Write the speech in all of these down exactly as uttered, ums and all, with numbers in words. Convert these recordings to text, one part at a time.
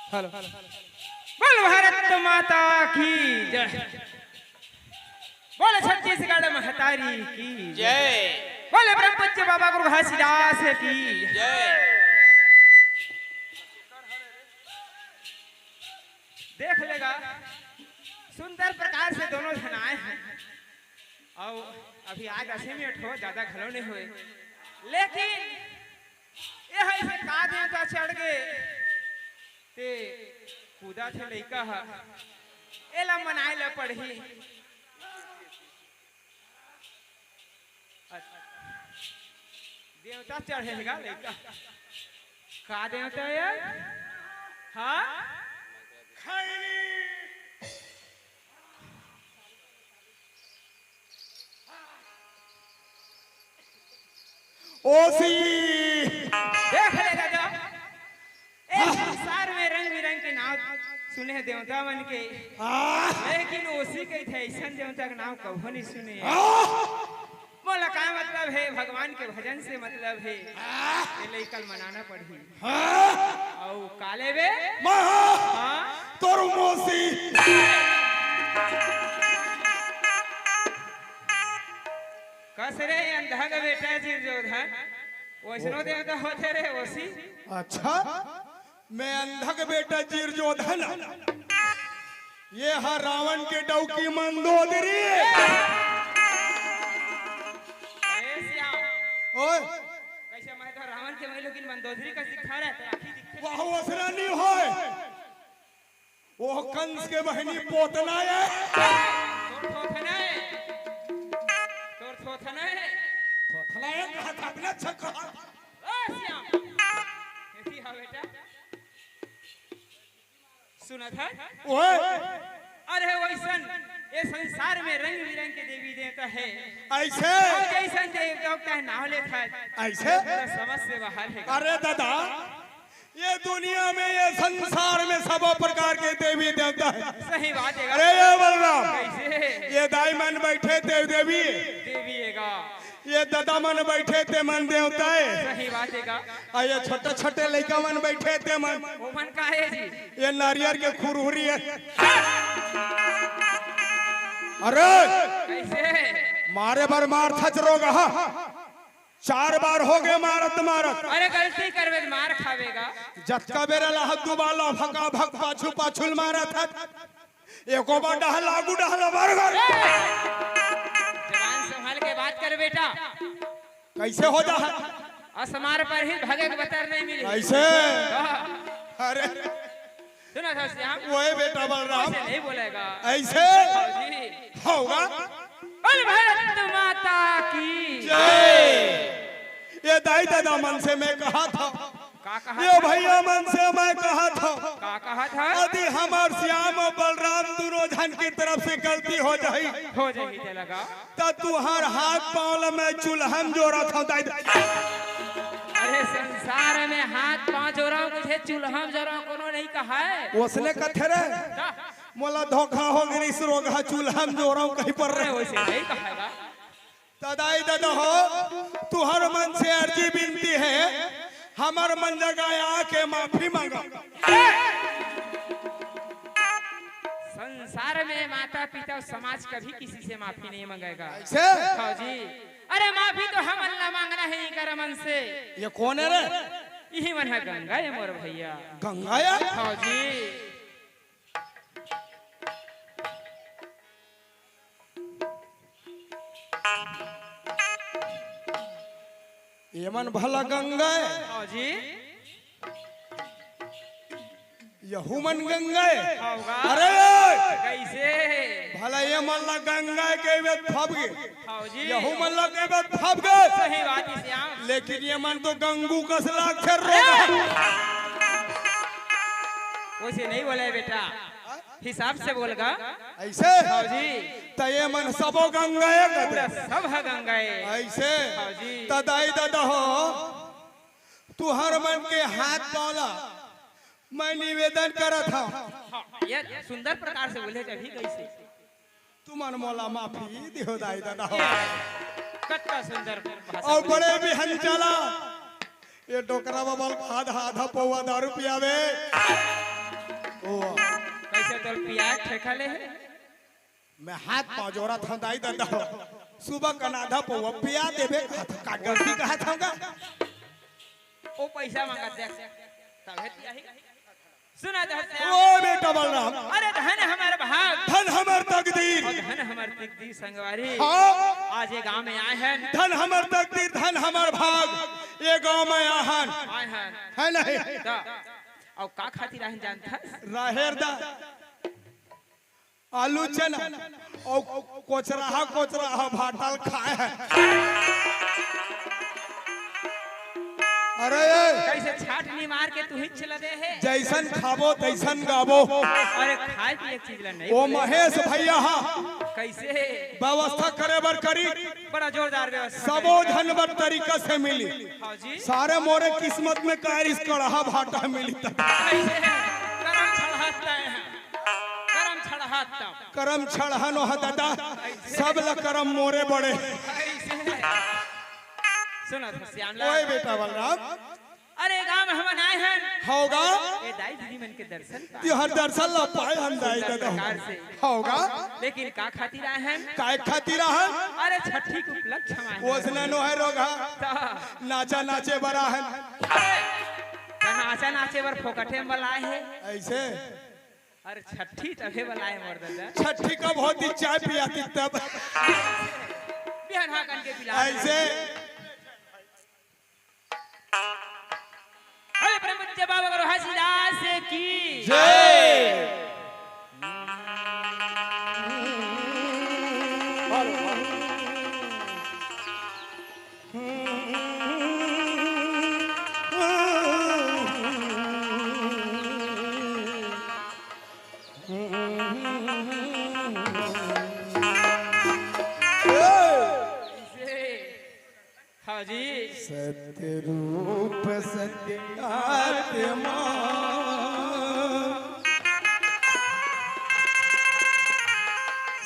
Hello. बोल भारत माता की जय। बोल छत्तीसगढ़ महतारी की जय। बोल परम पूज्य बाबा गुरु घासीदास की जय। देख लेगा, सुंदर प्रकार से दोनों झन आए हैं। अउ अभी आए दसे मिनट हो, ज्यादा घलो नहीं होए, लेकिन ये है से का देवता चढ़ गए, ते कूदा थे लइका ह, एला मनाए ला पड़ही। देवता चढ़ेगा लइका। का देवता है यार? हाँ? खैनी। ओसी। देख ले राजा, ए संसार में रंग बिरंग के नाम सुने हैं देवता मन के, हाँ। लेकिन ओसी कहिथे, ऐसन देवता के नाम कभो नहीं सुने। हाँ। मोला का मतलब है, भगवान के भजन से मतलब है। हाँ। ये लइका ल मनाना पड़ही। हाँ। अउ का लेबे? माँ। हाँ। तोर मौसी। कस रे अंधा के बेटा दुर्योधन, वैसनो देवता होथे रे ओसी। अच्छा, मैं अंधा के बेटा दुर्योधन, ये हा रावण के डौकी मंदोदरी। ए श्याम। ओए। कैसे मैं तो रावण के मैं लेकिन मंदोदरी का सिखा रहा था, आखिर दिखते वाह, वसना नहीं होए। वो कंस के बहनी पोतना है। तोर थोथना है। तोर थोथना है। थोथना है, कहा था अपना छक्का। ओ श्याम। कैसी हा बेटा? सुना था? ओए। अरे वैसन, ये संसार में रंग बिरंग के देवी देवता है। ऐसे? और जैसन देवता का नाम लेता है। ऐसे? पूरा समझ से बाहर है। अरे दादा, ये दुनिया में, ये संसार में सब प्रकार के देवी देवता है। सही बात है। अरे ये बलराम, कैसे? ये दाई मन बैठे देव देवी, देवी है गा। ये दादा मन बैठे ते मन देवता है। सही बात है गा। आ ये छोटे छोटे लइका मन बैठे ते मन, वो मन का है जी? ये नारियर के खुरहुरी है। अरे कैसे? मारे बर मार थच रोग हा। चार बार हो गए मारत मारत। अरे गलती करबे त मार खाबे गा। जतका बेरा ला हद्दू बाला भका भक पाछू पाछू ल मारत हत। एको बार डहल आगू डहल बर बर। जबान संभाल के बात कर बेटा। कैसे हो जा? असमार पर ही भगे के बतर नहीं मिली। कैसे? हाँ। अरे। सुना था श्याम? ओए बेटा बलराम। ऐसे नहीं बोलेगा। ऐसे? हाँ जी। होगा? बोल भारत माता की जय। ये दाई दादा मन से मैं कहा था, का कहा ये था? भैया मन से मैं कहा था, का कहा था? यदि हमार श्याम और बलराम दोनों झन की तरफ से गलती हो जाही, हो जाही ते लगा। त तुहार हाथ पाँव ल मैं चूल्हा म जोरत हँव, दाई। अरे, संसार में हाथ पाँव जोरव, मुझे चूल्हा म जोरव, कोनो नहीं कहा है। ओसने कथे रे, का? मोला धोखा हो गे रिहिस, रोगहा चूल्हा म जोरव कहीं पर अरे, रे। वैसे नहीं कहा है बा। त दाई ददा हो, तुहर मन से अर्जी बिनती हे, हमर मन जगह आके माफी मांगा। संसार में माता पिता अउ समाज कभी किसी से माफी नहीं मांगेगा। ऐसे? हाँ जी। अरे माफी तो हमन ला मांगना हे इकर मन से। ये कोन हे रे? इही मन हे गंगा हे मोर भैया। गंगा हे? हाँ जी। ये मन भला गंगा हे? हाँ जी। यहू मन गंगा हे? हाँ गा। अरे! कैसे? भला ये मन ला गंगा हे कहिबे त फब गे। हाँ जी। यहू मन ला कहिबे त फब गे। सही बात हे श्याम। लेकिन ये मन तो गंगू कस लागथे रे। वैसे नहीं बोले बेटा। हिसाब से बोल गा। ऐसे? हाँ जी। त ये मन सबो गंगा हे पूरा कथे। सब हे गंगा हे। ऐसे? हाँ जी। त दाई ददा हो, तुहर मन के हाथ पाँव ला मैं निवेदन करत हँव। हाँ, ये सुंदर प्रकार से बोले जभी कैसे? तुमन मोला माफी दिहो दाई ददा हो। कतका सुंदर भाषा अउ बोले। बड़े बिहन चला, ये डोकरा बाबा ल आधा आधा पौवा दारू पियावे। ओ, कइसे तोर पिया ठेका ले हे? मैं हाथ पाँव जोड़त हँव दाई ददा हो। सुबह कन आधा पौवा पिया देबे कहत हँव, का गलती कहत हँव का? ओ पइसा माँगत देख, तभे पियाही। सुनत हस श्याम। ओ बेटा बलराम। अरे धन हमर भाग। धन हमर तकदीर। अउ धन हमर तकदीर संगवारी। हाँ। आज ये गाँव में आए हन। धन हमर तकदीर, धन हमर भाग। ये गाँव में आए हन। आए हन। हे नहीं? त, अउ का खातिर आए हन जानत हस? राहेर दार, आलू चना अउ कोचराहा कोचराहा भाटा ल खाए हन। अरे कइसे छाटनी मार के तुही ल चला दे हे? जइसन खाबो तइसन गाबो। अरे खाए पिए के चीज ला नहीं ओ बोले। महेश भइया हा कइसे? व्यवस्था करे बर करी। बड़ा जोरदार व्यवस्था सबो करे। झन बर तरीका से मिली। हाँ जी। सारे मोरे किस्मत में कारिस कड़हा भाटा मिली त। कइसे? करम छड़हत तैं ह। करम छड़हत तब। करम छड़हन ओह ददा, सब ल करम मोरे बड़े। कइसे? सुनत हस श्यामलाल। ओए बेटा बलराम। अरे गाँव में हमन आए हन। हव गा? ए दाई दीदी मन के दर्शन पाए। तुँहर दर्शन ला पाए हन दाई सुंदर ददा। प्रकार से। हव गा? लेकिन का खातिर आए हन? काय खातिर आए हन? अरे छट्ठी के उपलक्ष्य में आए हन। ओसने नोहे रोगहा। त। नाचा नाचे बर आए हन। अरे, त नाचा नाचे बर फोकटे में बलाए हे। अइसे? अरे छट्ठी तभे बलाए मोर ददा। छट्ठी कब होतिस चाय पियातिस तब। बिहनहा कन के पिला। अइसे। अरे परम पूज्य बाबा गुरु घासीदास की जय। हाँ जी। सत्य रूप सत्य आत्मा,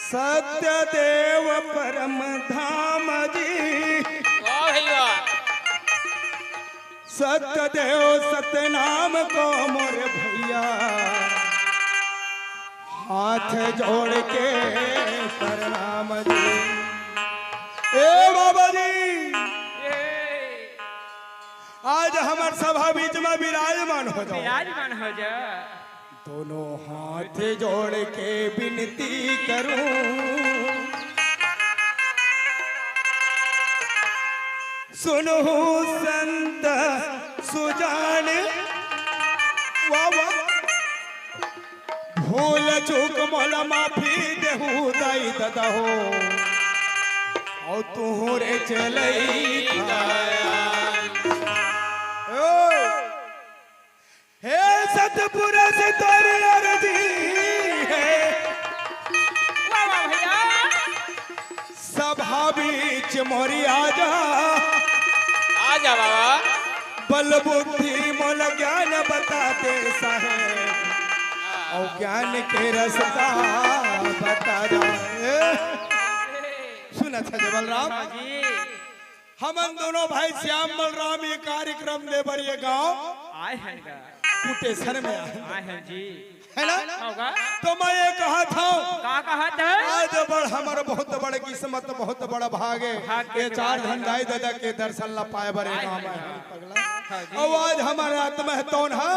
सत्य देव परम धाम जी। वाह भइया। सत्य देव सत्य नाम को मोर भइया, हाथ जोड़ के प्रणाम जी। ए बाबा जी, आज हमर सभा बीच में विराजमान हो जाओ। विराजमान हो जा। दोनों हाथ जोड़ के विनती करूं, सुनहु संत सुजान। वाह, वाह। भूल चूक मोला माफी देहु दाई ददा हो, अउ तुहरे चलई का। ओ। हे सतपुरुष तोर अरजी हे। वाह, वाह भइया। सभा बीच मोरी आजा। आजा बाबा। बल बुद्धि मोला ज्ञान बता दे साहेब। अउ ज्ञान के रस्ता बता जा। ए, सुनत हस बलराम। हाँ जी। हमन दोनों भाई श्याम बलराम ये कार्यक्रम दे बर ये गांव आए हन गा। कुटेसर में आए हन। आए हन जी। है ना? होगा। तो मैं ये कहत हँव, का कहत हस? आज बड़ हमर बहुत बड़ किस्मत, बहुत बड़ भाग हे। भाग के ये चार बात है। धन दाई ददा के दर्शन ला पाए बर ये आए गांव हन में गा। आए हन पगला। हाँ जी। अउ आज हमर आत्मा हे तोन हा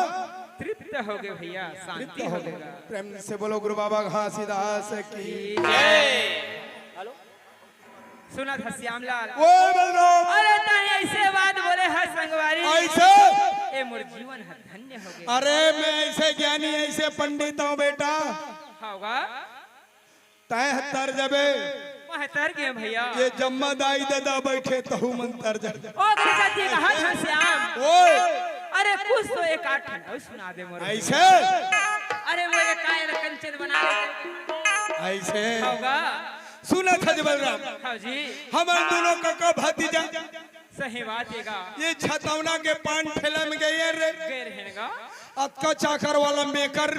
तृप्त हो गे भइया, शांति तृप्त हो हो गे। गे। प्रेम से बोलो गुरु बाबा घासीदास की जय। सुनत हस श्यामलाल। ओ बलराम। अरे तैं अइसे बात बोले हस संगवारी। अइसे? ए मोर जीवन ह धन्य हो गे। अरे मैं अइसे ज्ञानी, अइसे पंडित हँव बेटा। होगा। तैं ह तर जबे। मैं तर गेंव भइया। ये जम्मा दाई ददा बइठे तहू मन तर जबे। ओ गुरु साथी कहत हस श्याम। ओए। अरे कुछ तो एक आध ठन अउ सुना दे मोर। अइसे? अरे मोर काया ल कंचन बना दे। अइसे? होगा। सुनत हस बलराम। हाँ जी। हमन दूनों कका भतीजा। सही बात हे गा। ये छतौना के पान ठेला में गे रहेन रे। गे रहेन गा। अतका चाकर वाला मेकर।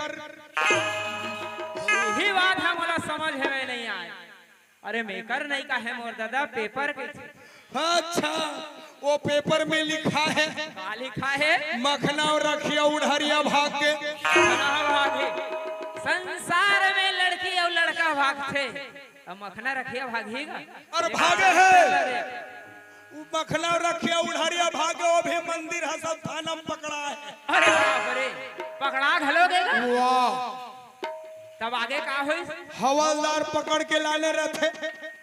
इही बात ह मोला समझ में नइ आय। अरे मेकर नइ कहे मोर ददा, पेपर कहिथे। हाँ, अच्छा, ओ पेपर में लिखा हे। का लिखा हे? मखना अउ रखिया उढ़रिया भाग गे। कहाँ भागे? भागथे, अब मखना रखिया भागही गा। अरे भागे हे। अरे। वो मखना रखिया उढ़ारिया भागे, वो भी मंदिर ह सब थाना में पकड़ा हे। अरे बाप रे, पकड़ा घलो गे गा। वाह। तब आगे का होइस? हवलदार पकड़ के लाने रथे।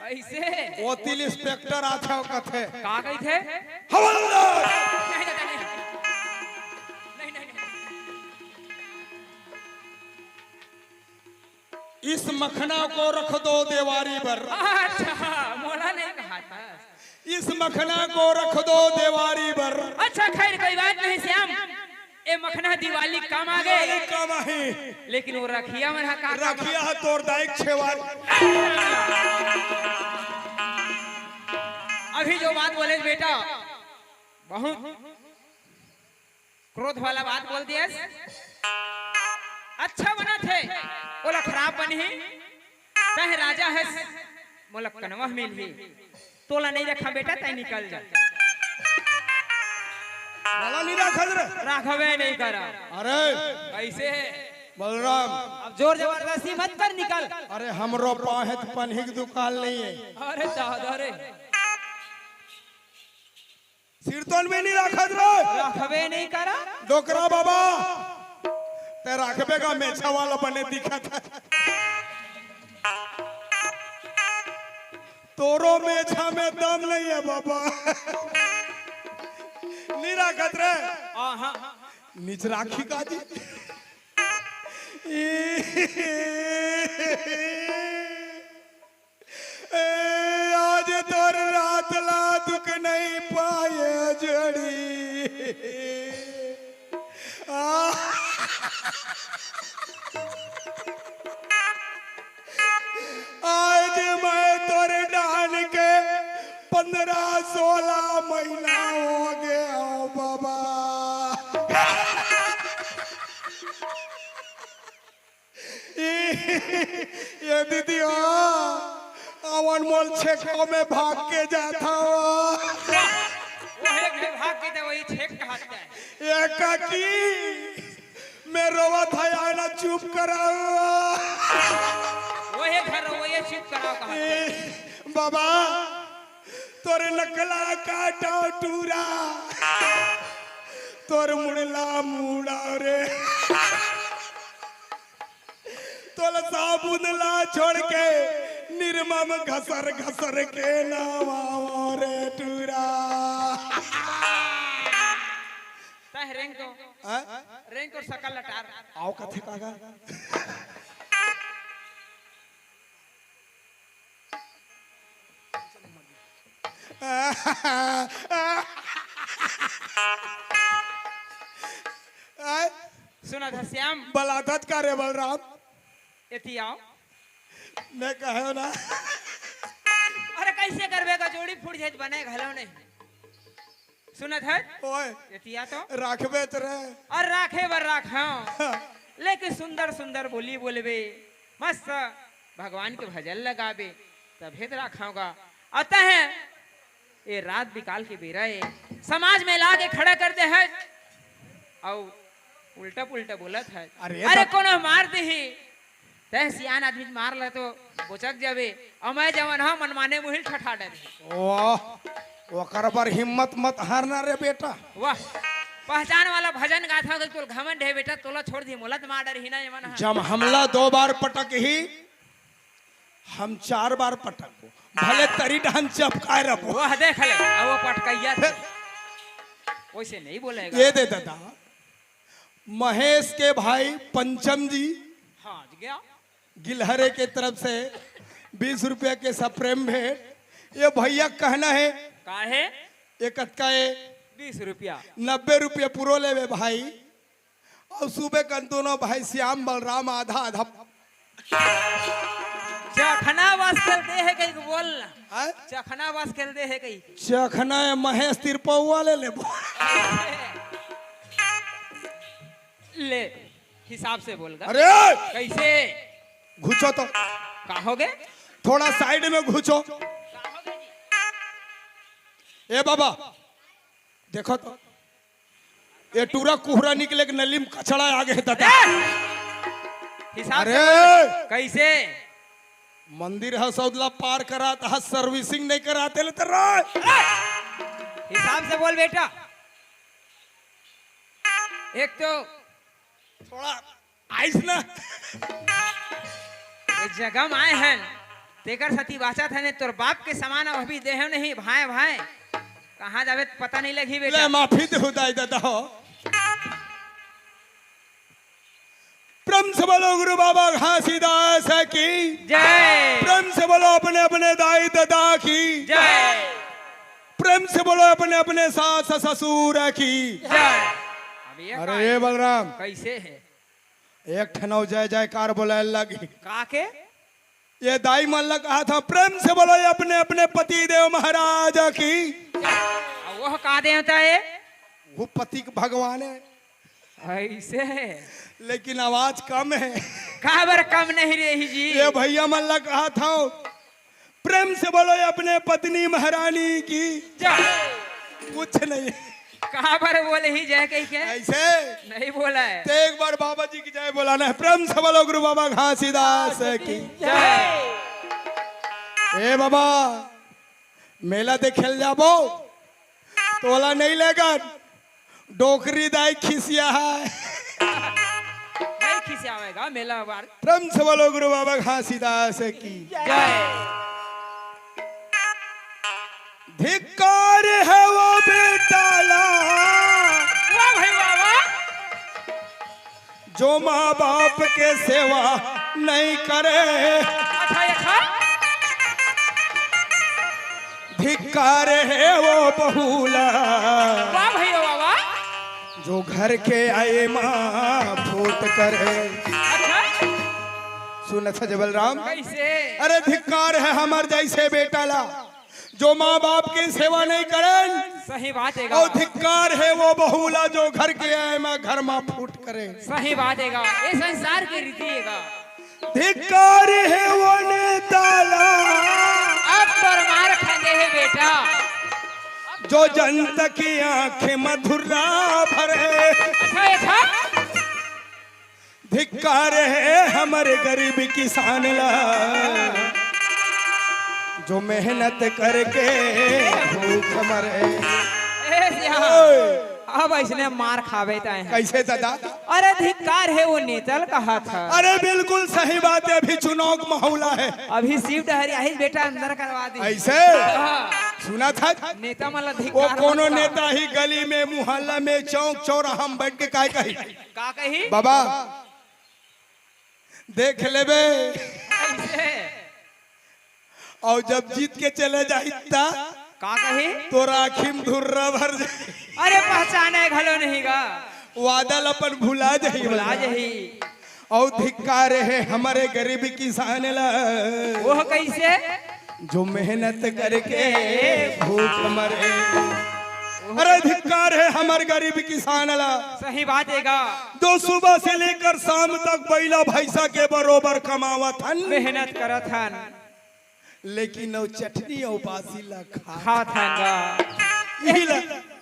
अइसे? वो तिल इंस्पेक्टर आथे, वो कथे। का कहिथे? हवलदार! नहीं, नहीं, नहीं। नहीं, नहीं, नहीं। इस मखना को रख दो देवारी बर। अच्छा, मोला नहीं कहा था। इस मखना को रख दो देवारी बर। अच्छा, खैर, कोई बात नहीं श्याम, ए मखना दिवाली काम आ गे। दिवाली काम आही। लेकिन वो रखिया मन ह का काम रखिया ह तोर दाई के छेवारी। अभी जो बात बोले बेटा, बहुत क्रोध वाला बात बोल दियस। अच्छा बनत हे, ओला खराब बनही। तैं राजा हस, मोला कनवा मिलही। तोला नहीं रखा बेटा, तैं निकल जा। वाला नहीं रखत रे। राखबे नहीं करा। अरे। कैसे हे? बलराम। अब जोर जबरदस्ती मत कर, निकल। अरे हमरो पाहेत पनही के दुकान नहीं हे। अरे दादा रे। सिरतोन में नहीं राखत रे। राखबे नहीं करा। डोकरा बाबा, तैं राखबे का मेछा वाला बने दिखत हे। तोरो मेछा में दम नहीं हे बाबा। नहीं राखत रे। हाँ, हाँ। निच राखी का जी। ए, आज तोर रात ला दुख नहीं पाए जोड़ी। आ, आज मैं तोर डान के पंद्रह सोलह महीना हो गया बाबा। ए दीदी, हाँ, अवन मोल छेको में भाग के जात हवा। वो एक भाग के जात, वही छेक कहत हे। ए काकी, मैं रोवत हे, आना चुप करावा। वो एक घर, वो ये चुप करावा कहत हे। ए बाबा, तोर नकला काटा टूरा, तोर मुड़ला मुड़ा रे। तोला साबुन ला छोड़ के निरमा म घसर घसर के नवावो रे टूरा। तैं रेंग तो, हाँ? रेंग तो सकल लटार। आओ कथे काका। आय? सुनत हस श्याम? बलाथस का रे बलराम? एती आव। मैं कहेंव ना। अरे कइसे करबे गा, जोड़ी फूट जाही त बने घलो नहीं। सुनत हस? ओए। एती आ तो। राखबे त रे। अरे राखे बर राखंव। हाँ। लेकिन सुंदर सुंदर बोली बोलबे, मस्त भगवान के भजन लगाबे, तभे त राखंव गा। अतः ए रात बिकाल के बेरा ए, समाज में लाके खड़ा कर दे हस, अउ उल्टा पुल्टा बोलत हस। अरे अरे त कोनो मार दिही, तैं सियान आदमी मार ले तो बोचक जाबे, अउ मैं जवन हंव मनमाने मुहिल ठठा डरे। वाह, ओकर बर हिम्मत मत हारना रे बेटा। वाह, पहचान वाला भजन गाथंव, तोला घमंड हे बेटा, तोला छोड़ दिही, मोला त मार डरही ना ये मन ह। जब हमला दो बार पटकही, हम चार बार पटकबो, भले तरी डहन चपकाए रहिबो। वाह, देख ले, अब वो पटकइया थे। वइसे नहीं बोलेगा। ए दे दादा, महेश के भाई पंचम जी, हाँ, जी गया। गिलहरे के तरफ से बीस रुपया के सप्रेम भेंट। ए भइया कहना हे, का हे? ए कतका ए? बीस रुपया। नब्बे रुपया पुरो लेबे भाई। अउ सुबह कन दोनों भाई श्याम बलराम आधा आधा। चखना बस खेल दे हे कहीं बोल। हैं? चखना बस खेल दे हे कहीं। चखना ए महेश तिरपौआ ले लेबो। ले, हिसाब से बोल गा। अरे! कइसे? घुचो तो। का होगे? थोड़ा side में घुचो। ए बाबा, देखो तो। ए टूरा कुहरा निकले के नली में कचड़ा आ गे हे दादा। ए! हिसाब से अरे! बोल। कइसे? मंदिर ह सौदला पार करात ह, servicing नहीं कराते ले तेरा। हिसाब से बोल बेटा। एक तो थोड़ा आइस ना। ये जगह म आए हैं, तेकर सती बाचत है ने, तोर बाप के समान अभी देह नहीं, भाई भाई। कहाँ जावे पता नहीं लगी ले बेटा। माफी दे दाई दादा हो। प्रेम से बोलो गुरु बाबा घासीदास की। जय। प्रेम से बोलो अपने अपने दाई दादा की। जय। प्रेम से बोलो अपने अपने सास ससुर की। जय। अब ये अरे का ये बलराम, कैसे है? एक ठनौ जय जयकार बोले लगी। का के? ये दाई मन ला कहा था, प्रेम से बोलो ये अपने अपने पति देव महाराज की। अब वह का देवता है? वो पति के भगवान है। ऐसे? लेकिन आवाज कम है। काबर कम नहीं रही जी? ये भैया मन ला कहा था, प्रेम से बोलो ये अपने पत्नी महारानी की। जय। कुछ नहीं। काबर बोले ही जय कही के? ऐसे? नहीं बोला है। तो एक बार बाबा जी की जय बोलाना है। प्रेम से बोलो गुरु बाबा घासीदास की। जय। ए बाबा, मेला देखे ल जाबो, तोला नहीं लेगन, डोकरी दाई खिसिया है। नहीं खिसियावेगा मेला बार। प्रेम से बोलो गुरु बाबा घासीदास की। जय। धिक्कार है वो बेटा ला। वाह भाई वाह, वाह। जो माँ बाप के सेवा नहीं करे। अच्छा, अच्छा। धिक्कार है वो बहू ला। वाह भैया, वाह, वाह। जो घर के आए माँ फूट करे। अच्छा। सुन अच्छा जबलराम। कैसे? अरे धिक्कार है हमर जैसे बेटा ला, जो माँ बाप के सेवा नहीं करन। सही बात है गा। और धिक्कार है वो बहू ला जो घर के आए माँ घर माँ फूट करे। सही बात है गा। ये संसार के रीति है गा। धिक्कार है वो नेता ला। अब तोर मार खाने है बेटा। जो जनता की आंखें मधुरा भरे। अच्छा, अच्छा। धिक्कार है हमर गरीब किसान ला, जो मेहनत करके भूख मरे। ए सिया, ओए। अब ऐसने मार खावे ताए हैं। कैसे दादा? अरे धिक्कार है वो नेता ल कहा था। अरे बिल्कुल सही बात है, अभी चुनाव का माहौल है। अभी शिव डहरिया ही बेटा अंदर करवा दी। ऐसे? हाँ। सुना था? नेता मन ला वो धिक्कार कोनो मत कहा। नेता ही गली में, मोहल्ला में, चौक चौराहा में बैठ के काय कही? का कही? बाबा, देख लेबे। कैसे? और जब जीत के चले जाही ता का कही? तोर आँखी में धुर्रा भर जाही। अरे पहचाने घलो नहीं गा। वादा ल अपन भुला जाही। भुला जाही। और धिक्कार है हमरे गरीब किसान ला। वो कैसे? जो मेहनत करके भूख मरे। अरे धिक्कार है हमर गरीब किसान ला। सही बात है गा। जो सुबह से लेकर शाम तक बैला भैंसा के बरोबर कमावत हन। मेहनत करत हन। लेकिन वो चटनी और बासी ला खा। खात हन गा। इही ला।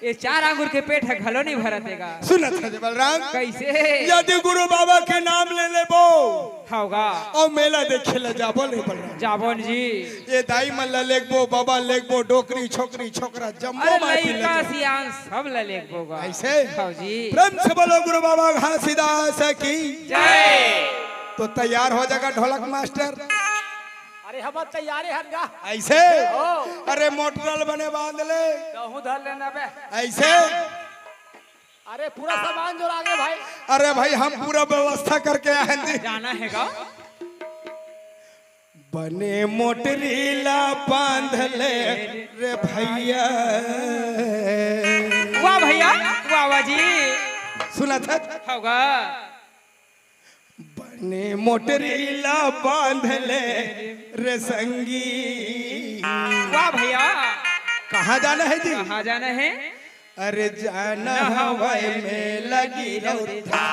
ये चार आंगुर के पेट ह घलो नहीं भरत हे गा। सुनत हस बलराम। कैसे? यदि गुरु बाबा के नाम ले लेबो। हव गा। और मेला देखे ला जाबो नहीं बलराम। जाबो न जी। ये दाई मन ला लेगबो, बाबा लेगबो, डोकरी, छोकरी, छोकरा, जम्मो अरे माटी ले लइका जाबो। सियान सब ला लेगबो गा। ऐसे? हव जी। प्रेम से बोलो गुरु बाबा घासीदास की। जय। तो तैयार हो जाएगा ढोलक मास्टर। अरे हम तैयारे हन गा। ऐसे? ओ। अरे मोटरल बने बांध ले। कहूँ धर लेना बे। ऐसे? अरे पूरा सामान जोर आगे भाई। अरे भाई हम पूरा व्यवस्था करके आए हैं जी। जाना है गा। बने मोटरी ला बांध ले रे भैया। वाह भैया, वाह वाह जी। सुनत हस? हव गा। बने मोटरी ला बांध ले रे संगी। वाह भैया। कहाँ जाना है जी? कहाँ जाना है? अरे जाना हवय मेला गिरौथा।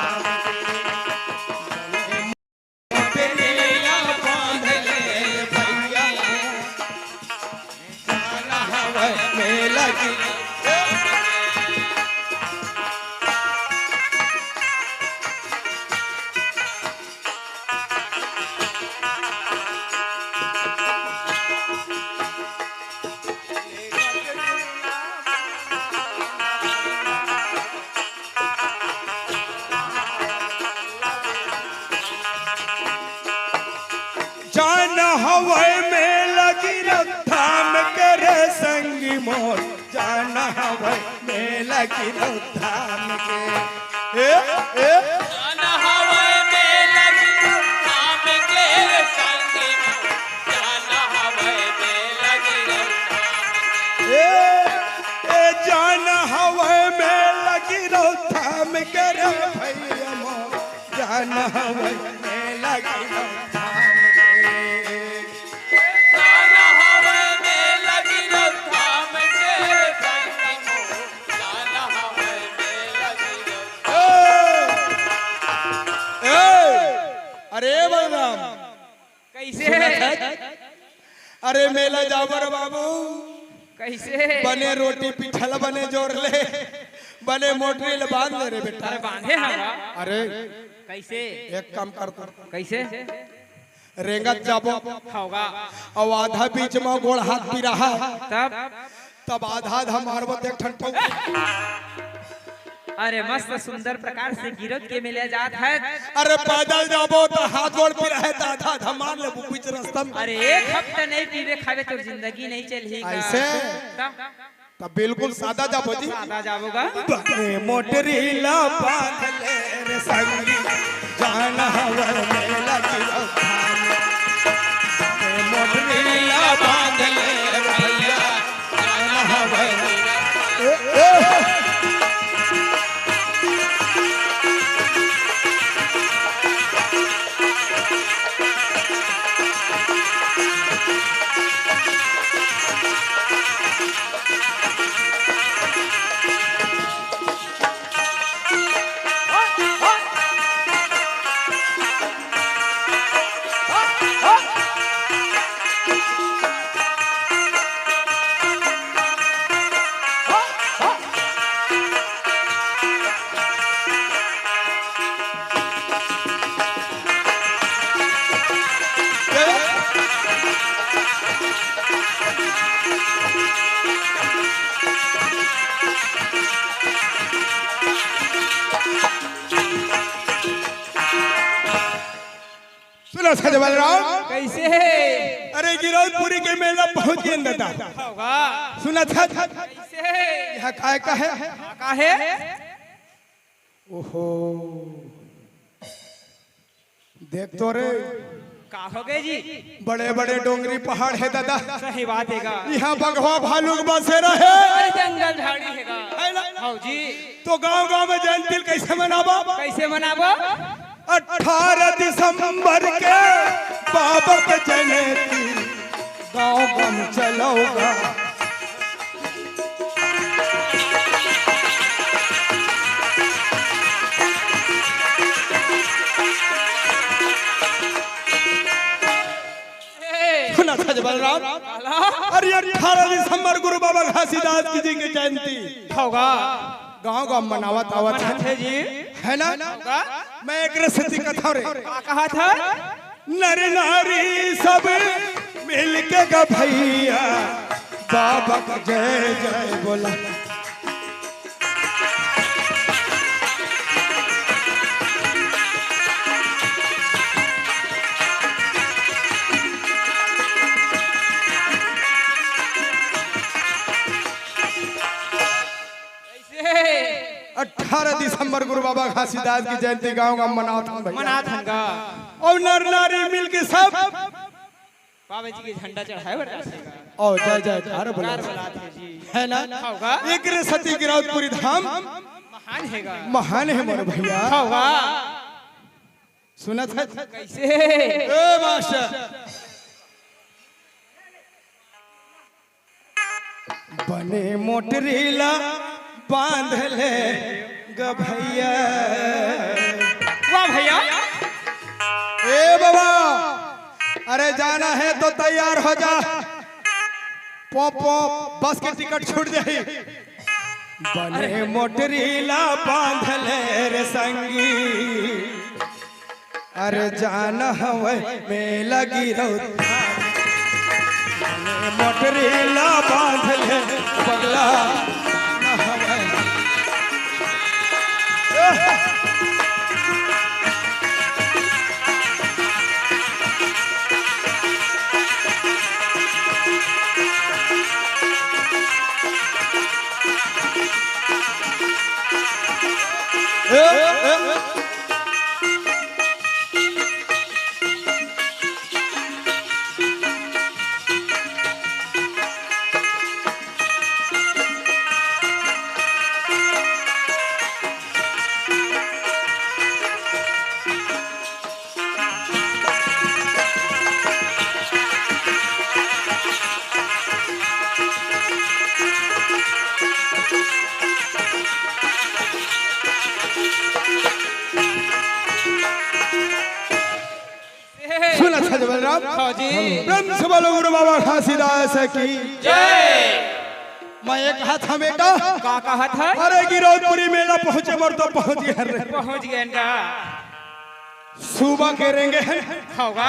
मोटरी ला बांध ले भैया। जाना हवय मेला गिरौथा। जाना हवय मेला गिरौद धाम के रे संगी मोर, जाना हवय मेला गिरौद धाम के। ए, ए। जाना हवय मेला गिरौद धाम के रे संगी मोर, जाना हवय मेला गिरौद धाम के। ए, ए, जाना हवय मेला गिरौद धाम के रे भैया मोर, जाना हवय मेला गिरौद धाम के। जाना हवय मेला गिरौद धाम के, जाना हवय मेला गिरौद। ए, ए, अरे बलराम, कइसे? सुनत हस? अरे मेला जाबो रे बाबू। कइसे? बने रोटी पीठा ल बने जोर ले, बने मोटरी ल बांध ले रे बेटा। अरे बांधे हवा। अरे कइसे? एक काम कर तू। कइसे? रेंगत जाबो। हव गा। अउ आधा बीच म गोड़ हाथ पिराहा। तब? तब आधा आधा मारबो त एक ठन ठोक। अरे मस्त सुंदर प्रकार से गिरौद के मेला जात हस। अरे पैदल जाबो त हाथ गोड़ पिराहे त आधा आधा मार लेबो बीच रस्ता म। अरे एक हफ्ता नइ पीबे खाबे तोर जिंदगी नइ चलही गा। अइसे? तब? तब बिल्कुल सादा जाबो जी। सादा जाबो गा। बने मोटरी ला बांध ले रे संगी, जाना हवय मेला गिरौद धाम। बने मोटरी ला बांध ले रे भैया, जाना हवय। ए, ए। सुनत हस बलराम? कइसे? अरे गिरौदपुरी के मेला पहुंच गेन दादा। हव गा। सुनत हस? कइसे? इहाँ काय का हे? का हे? ओहो, देख तो रे। का होगे जी? बड़े बड़े डोंगरी पहाड़ हे दादा। सही बात हे गा। इहाँ बघवा भालू के बसेरा हे। अरे जंगल झाड़ी हे गा। हे ना? हव जी। तो गांव गांव म जयंती ल कइसे मनाबो? कइसे मनाबो? अठारह दिसंबर के बाबा के जयंती, गांव गांव चलव गा। सुनत हस बलराम? अरे अठारह दिसंबर गुरु बाबा घासीदास जी के जयंती। हव गा। गांव गांव मनावत आवत हे। मनाथे जी। हे ना? हव गा। मैं एकरे सेती कथंव रे। का कहत हस? नर नारी सब मिलके गा भैया, बाबा का जय जय बोला। कइसे? अठारह दिसंबर गुरु बाबा घासीदास जी के जयंती गांव गांव मनावत हन भैया। मनात हन गा। अउ नर नारी मिलके सब बाबा जी के झंडा चढ़ाए बर जाथे गा। अउ जय जयकार बोला। जयकार बोलाथे जी। हे ना? हव गा। एकरे सेती गिरौदपुरी धाम महान हे गा। महान हे मोर भैया। हव गा। सुनत हस? कइसे? ए मास्टर। बने मोटरी ला बांध ले गा भैया। वाह भैया। ए बाबा, अरे जाना हे तो तैयार हो जा। पो, पो, बस के टिकट छूट जाही। बने मोटरी ला बांध ले रे संगी। अरे जाना हवय मेला गिरौद। मोटरी ला बांध ले पगला, जाना हवय। सुन अच्छा बलराम। हाँ जी। प्रेम से बोलो गुरु बाबा घासीदास की जय। मैं एक हाथ हमेटा। का कहत है? अरे गिरौदपुरी मेला पहुंचे बर तो पहुंच गए रे। पहुंच गए का? सुबह के रेंगे हैं। होगा।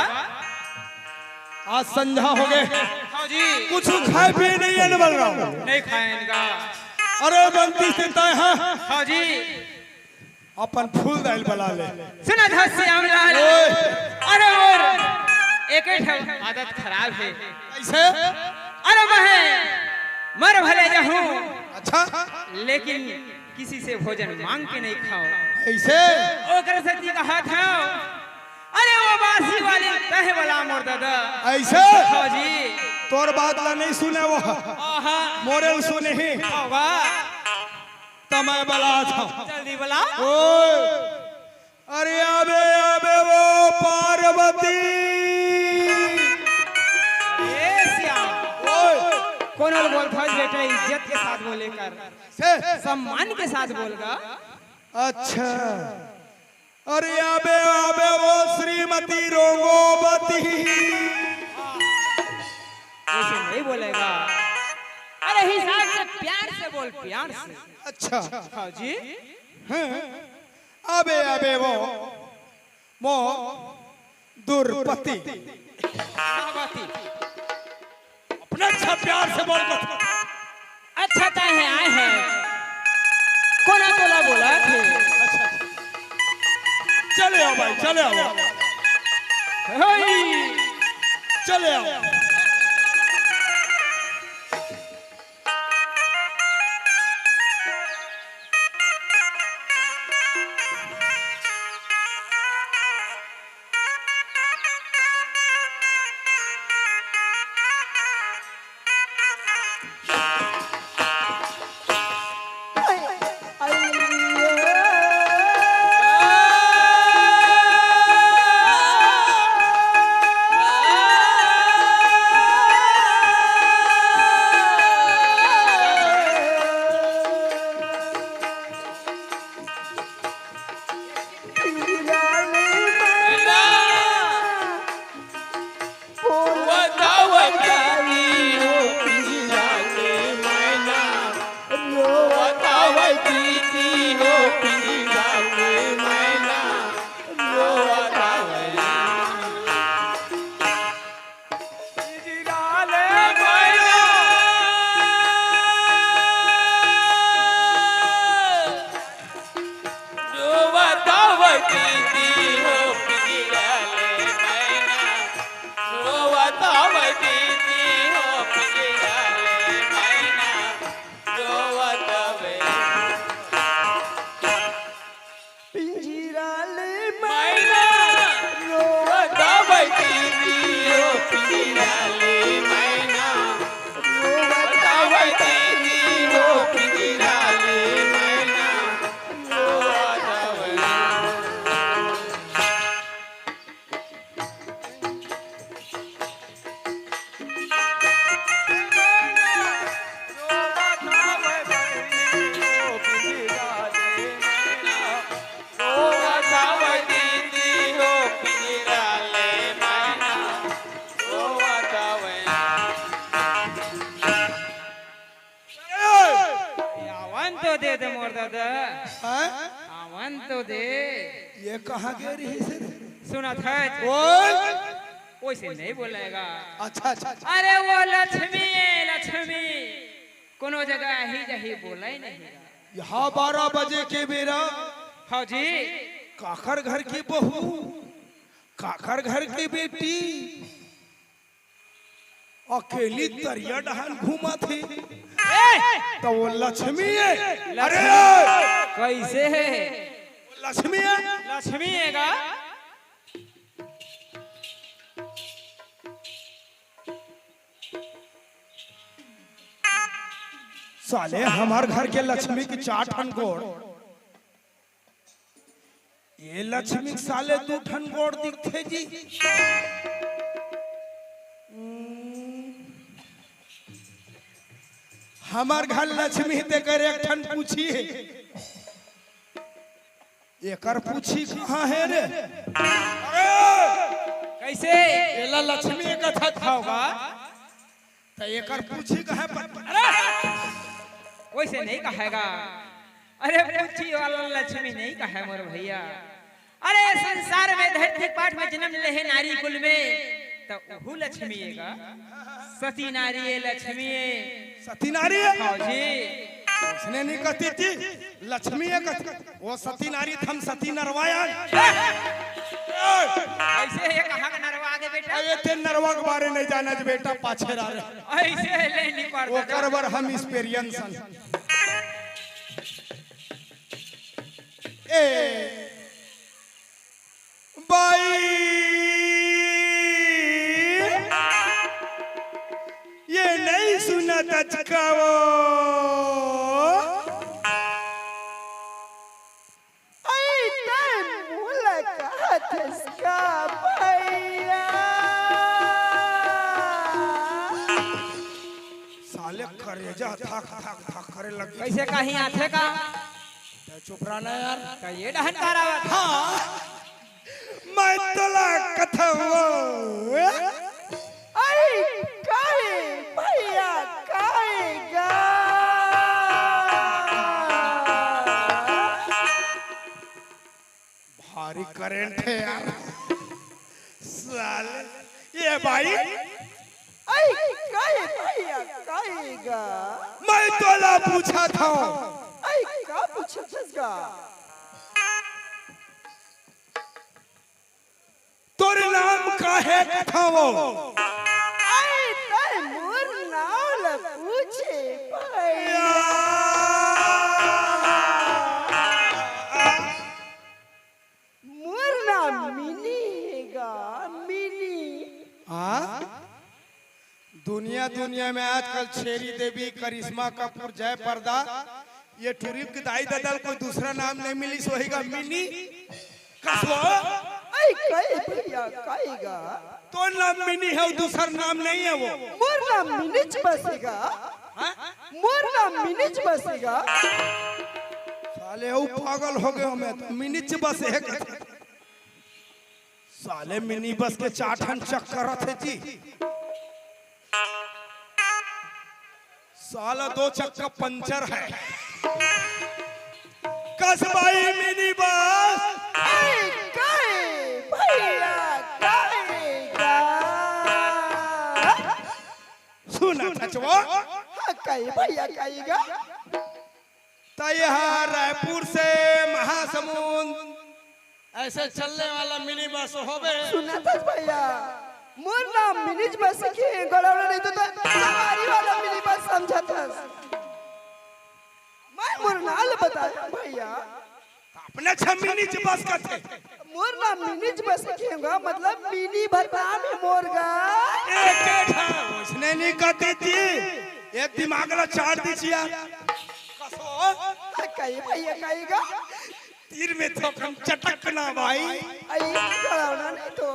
आज संझा हो गए। हाँ जी। कुछ खाए पिए नहीं है न बलराम। नहीं खाए इनका। अरे बनती से तय है। हाँ जी। अपन फूल दाइल बला ले। सुना था श्याम लाल। ओए। अरे और एक ही ठो आदत खराब है। कैसे? अरे मैं मर भले जाहूँ। अच्छा। लेकिन किसी से भोजन मांग के नहीं खाओ। ऐसे? ओकर से जी कहा था। अरे वो बासी वाले तहे वाला मोर दादा। ऐसे? हाँ जी। तोर बात ला नहीं सुने वो। आहा। मोरे ला सुने ही। वाह। त मैं बला था। जल्दी बला। ओए। अरे आबे, आबे वो पार्वती। ए श्याम। ओए। कोनो ल बोलथस बेटा, इज्जत के साथ बोले कर। से? सम्मान के साथ बोल गा। अच्छा। अरे आबे, आबे वो श्रीमती रोंगोवती। ऐसे नहीं बोलेगा। अरे हिसाब से प्यार से बोल, प्यार से। अच्छा। हाँ जी। हैं? अबे, अबे वो, वो दुर्पति। अपना अच्छा प्यार से बोल कर। अच्छा तय है, आए हैं। कोना तोला बोला थे। अच्छा। चले आओ भाई, चले आओ। होई। चले आओ। पिंजरा ले मैना, रोवत हवय दीदी हो, पिंजरा ले मैना, रोवत हवय दीदी हो, पिंजरा ले मैना, रोवत हवय। आवन तो दे दे मोर दादा। हाँ? आवन तो दे। ये कहाँ गे रहिस रे? सुनत हस? ओए! ओइसे नहीं बोलेगा। अच्छा, अच्छा, अच्छा। अरे वो लक्ष्मी है, लक्ष्मी। कोनो जगह आही जाही बोले नहीं गा। यहाँ बारह बजे के बेरा। हाँ जी। काखर घर की बहू, काखर घर की बेटी, अकेली तरिया डहान घूमत हे। ए! त वो लक्ष्मी हे। अरे! लक्ष्मी। कइसे हे? लक्ष्मी हे। लक्ष्मी हे गा? साले हमर घर के लक्ष्मी के चार ठन गोड़। ये लक्ष्मी के साले दू ठन गोड़ दिखथे जी। हमर घर लक्ष्मी तेकर एक ठन पूछी हे। एकर पूछी कहाँ हे रे? अरे! कइसे लक्ष्मी कथत हव गा, त एकर पूछी कहे पर। अरे, वइसे नइ कहे गा। अरे, पूछी वाला लक्ष्मी नइ कहे मोर भइया। अरे, संसार में धरती पाट में जनम ले हे नारी कुल में, त उहू लक्ष्मी ए गा। सती नारी ए लक्ष्मी ए। सती नारी ए? हाँ जी। उसने नइ कहितिस, लक्ष्मी ए कहितिस। ओ सती नारी, हम सती नरवा आन। अइसे ए कहाँ का नरवा आगे बेटा? अरे, तें नरवा के बारे नइ जानस बेटा, पाछे रह रे। अइसे ले नइ पड़ता ओकर बर हम experience हन। ए, बाई, ए नइ सुनत अच का वो। अई, तैं मोला कहत हस का भइया? साले करेजा धक धक धक करे लगी। कइसे कहीं आथे का? त चुप रह ना यार। त ए डहन का आवत? हाँ, मैं तोला कथँव। अई, काहे भइया, काहे गा? भारी करंट हे यार। साले, ए बाई। अई, काहे भइया, काहे गा? मैं तोला पूछत हँव। अई, का पूछत हस गा? तोर नाम का हे कथँव? अई, तैं मोर नाँव ल पूछे भइया। मोर नाम मिनी हे गा, मिनी। हाँ? दुनिया, दुनिया में आजकल छेरी देवी, करिश्मा कपूर, जया प्रदा, ए टुरी के दाई ददा ल कोई दूसरा नाम नइ मिलिस होही गा, मिनी? कस वो? अई, काहे भइया, काहे गा? तोर नाम मिनी हे, दूसर नाम नइ हे वो। मोर नाम मिनीच बस हे गा। हाँ? मोर नाम मिनीच बस हे गा। साले, ओ पागल हो गे हँव मैं, त मिनीच बस हे। साले, मिनी बस के चार ठन चक्का रथे जी। साला, दो चक्का पंचर हे। कस बाई मिनी बस। अई, काहे भइया, काहे गा? सुन चचवा। हाँ, काहे भइया, काहे गा? त ए ह रायपुर से महासमुंद अइसे चलने वाला मिनी बस होबे। सुनत हस भइया, मोर नाम मिनीच बस के गोड़ौड़ा नइ तो, त सवारी वाला मिनी बस समझत हस। मैं मोर नाम ल बताएँव भइया। अपने छा मिनीच बस कथे। मोर नाम मिनीच बस के गा, मतलब मिनी भर नाम हे मोर गा। ए, के ठा, ओइसने नइ कहितिस जी। ए दिमाग ल चाट दिस यार। कस वो? हाँ, काहे भइया, काहे गा? तीर में थोकन चटक ना बाई। अई, गोड़ौड़ा नइ तो।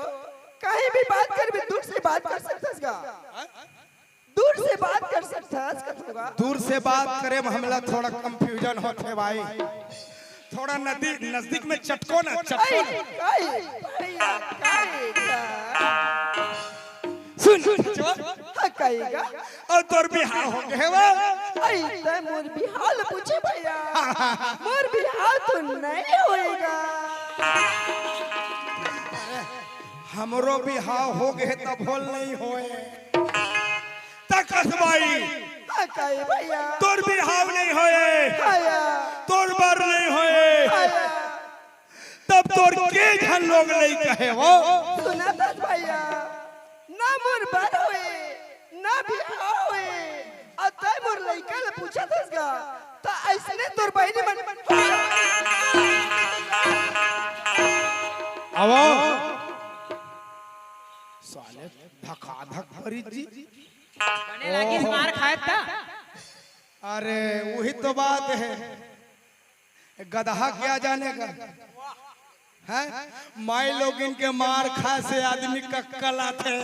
कहीं भी बात करबे, दूर से बात कर सकत हस गा। दूर से बात कर सकत हस कथँव गा। दूर से बात करे में हमला थोड़ा confusion होथे बाई। थोड़ा नदी, नजदीक में चटको ना, चटको ना। अई, अई, भइया, काहे गा? सुन, सुन, सुन। हाँ, काहे गा? अउ तोर बिहाव हो गे हे वो? अई, तैं मोर बिहाव ल पूछे भइया। मोर बिहाव तो नइ होय गा। हमरो बिहाव हो गे हे, तभो ले नइ होय। त कस बाई। हाँ, काहे भइया? तोर बिहाव नइ होय। हाँ या। तोर बर नइ होय। हाँ या। तब तोर के झन लोग लइका हे वो? सुनत हस भइया, ना मोर बर होय, ना बिहाव होय, अउ तैं मोर लइका ल पूछत हस गा, त अइसने तोर बहिनी मन। आवव। साले धकाधक परिस जी। बने लागिस मार खाए त। अरे, उही तो बात हे। गदहा क्या जाने का? हैं? माई लोगिन के मार खाए से आदमी कक्कलाथे।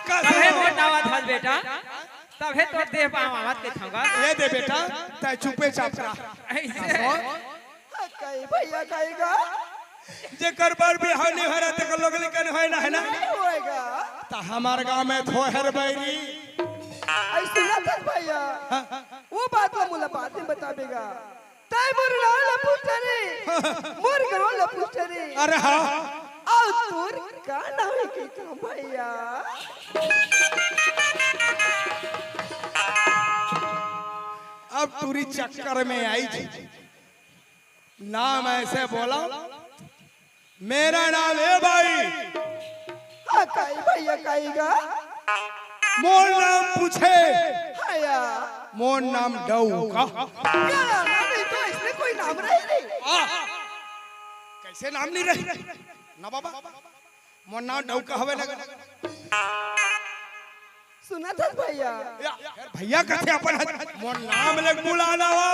कस तभे वो? मोटावत हस बेटा, तभे तोर देह पाँव आवत के थंगा। ए दे बेटा, तैं चुपे चाप रह। अइसे। हाँ, काहे भइया, काहे गा? जेकर बर बिहाव नइ होय, तेकर लोग लइका नइ होय ना, हे ना? नहीं होएगा। त हमर गांव में थोहर बैरी। अई सुनत हस भैया, हाँ। वो बात ला मोला बाद में बताबे गा। तैं मोर नाव ला पूछ रे, मोर गांव ला पूछ रे। अरे हाँ। अउ तोर का नाव हे कहिथंव भैया? अब टूरी चक्कर में आई जी। नाम ऐसे बोला, मेरा नाम हे बाई। हाँ, काई भैया, काई गा? मोर नाम पूछे। हाँ या। मोर नाम डौका। क्या नाम है? नहीं तो इसमें कोई नाम रहे नहीं। आ, कैसे नाम नहीं रहे? ना बाबा, मोर नाम डौका हवे ना। सुनत हस भैया? या, भैया कथे अपन हज, मोर नाम ले बुलाना हो।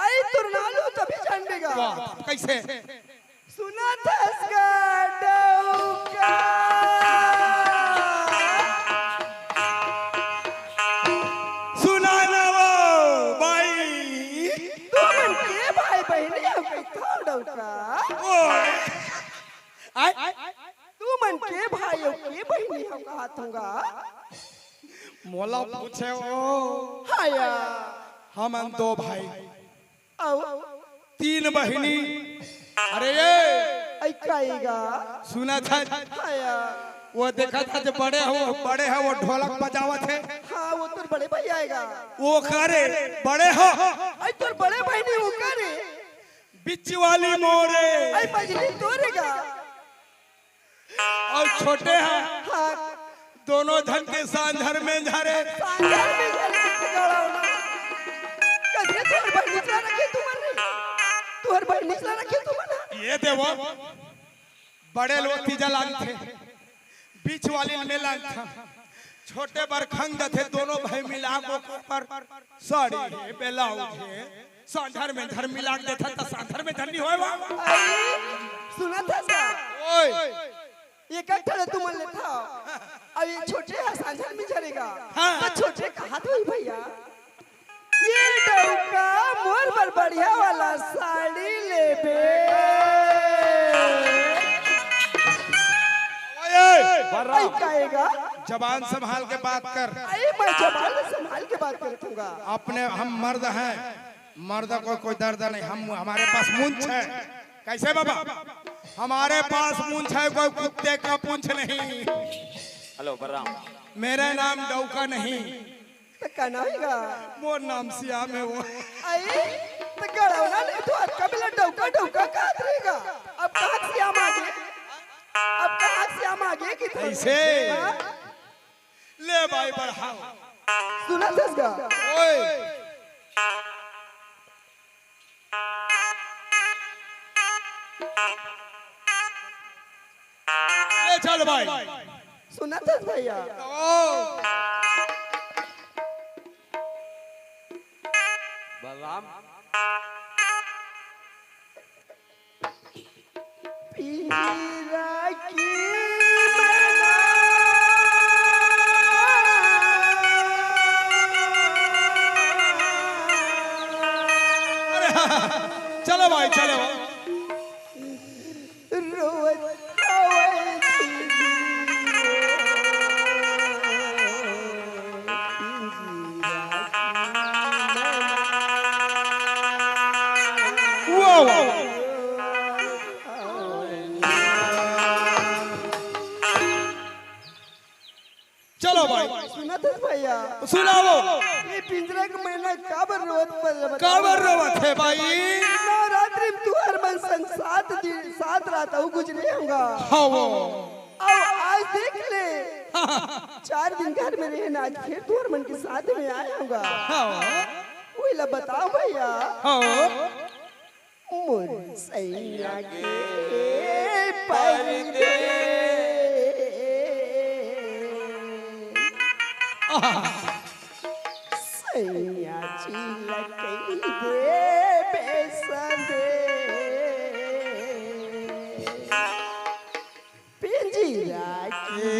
अई तोर नाम लू तभी जानबे गा। वाह, कैसे? सुनत हस गा डौका। सुनाना वो बाई। तुमन के भाई बहिनी हव कहिथंव डौका। ओए। आय? तुमन के भाई अउ के बहिनी हव कहत हंव गा? मोला पूछे हो? हाँ या। हमन दो भाई। अउ? तीन बहिनी। अरे ये। अई काई गा? सुनत हस? हाँ या। वो देखत हस बड़े हो, बड़े हो, वो ढोलक बजावत हे। हाँ, वो तोर बड़े भैया हे गा। वो करे, बड़े हो। अई तोर बड़े बहिनी वो करे। बिच वाली मोरे। अई मझली तोरे गा। अउ छोटे ह। हाँ। दोनों झन के सांझर में झरे। सांझर में झरे, गड़ौना। कइसे तोर बहिनी ला रखे तुमन रे? तोर बहिनी ला रखे तुमन? ये देवो, बड़े लोग तीजा लानथे, बीच वाली में लानथे, छोटे बर खंग जथे, दोनों भाई मिला के ओकर साड़ी हे, ब्लाउज हे, सांझर में झर मिला के देथा त सांझर में झर नइ होय वा। अई, सुनत हस का? ओए। ये कट्ठा ले तुमन लेथा। अब ये छोटे ह सांझर में झरेगा। हाँ। त छोटे कहत होही भैया, ये डौका मोर बर बढ़िया वाला साड़ी लेबे। ओए, ओए। अई काई गा? जबान संभाल के बात कर। अई मैं जबान संभाल के बात करत हंव गा। अपने हम मर्द हैं, मर्द को कोई दर्द नहीं, हम, हमारे पास मूंछ है। कैसे बाबा? हमारे पास मूंछ है, कोई कुत्ते का पूंछ नहीं। हेलो बलराम। मेरा नाम डौका नहीं। त का नाम हे गा? मोर नाम सियाम हे वो। अई, त गड़ौना नहीं तो अतका बेला डौका डौका कहत रहे गा। अब कहाँ सियाम आगे? अब कहाँ सियाम आगे कि थोड़ी? ऐसे। हाँ? ले भाई बढ़ाओ। सुनत हस गा? ओए। ले चल भाई। सुनत हस भैया? ओ। बलराम। पीरा की मैना। अरे, चलो भाई, चलो। रोवत हवय दीदी। वाह, वाह। चलो भाई। सुनत हस भैया? सुनाओ। ये पिंजरा के मैना काबर रोवत बल-, काबर रोवत हे भाई? नवरात्रि में तुहर मन संग सात दिन, सात रात अउ गुजरे हंव गा। हाँ वो। अउ आज देख ले। चार दिन घर में रहेन, आज फिर तुहर मन के साथ में आए हंव गा। हाँ। वही ला बताओ भैया। हाँ। मोर सैया के परदेस। आहा। सैया जी ला कहि देबे संदेस। पिंजरा के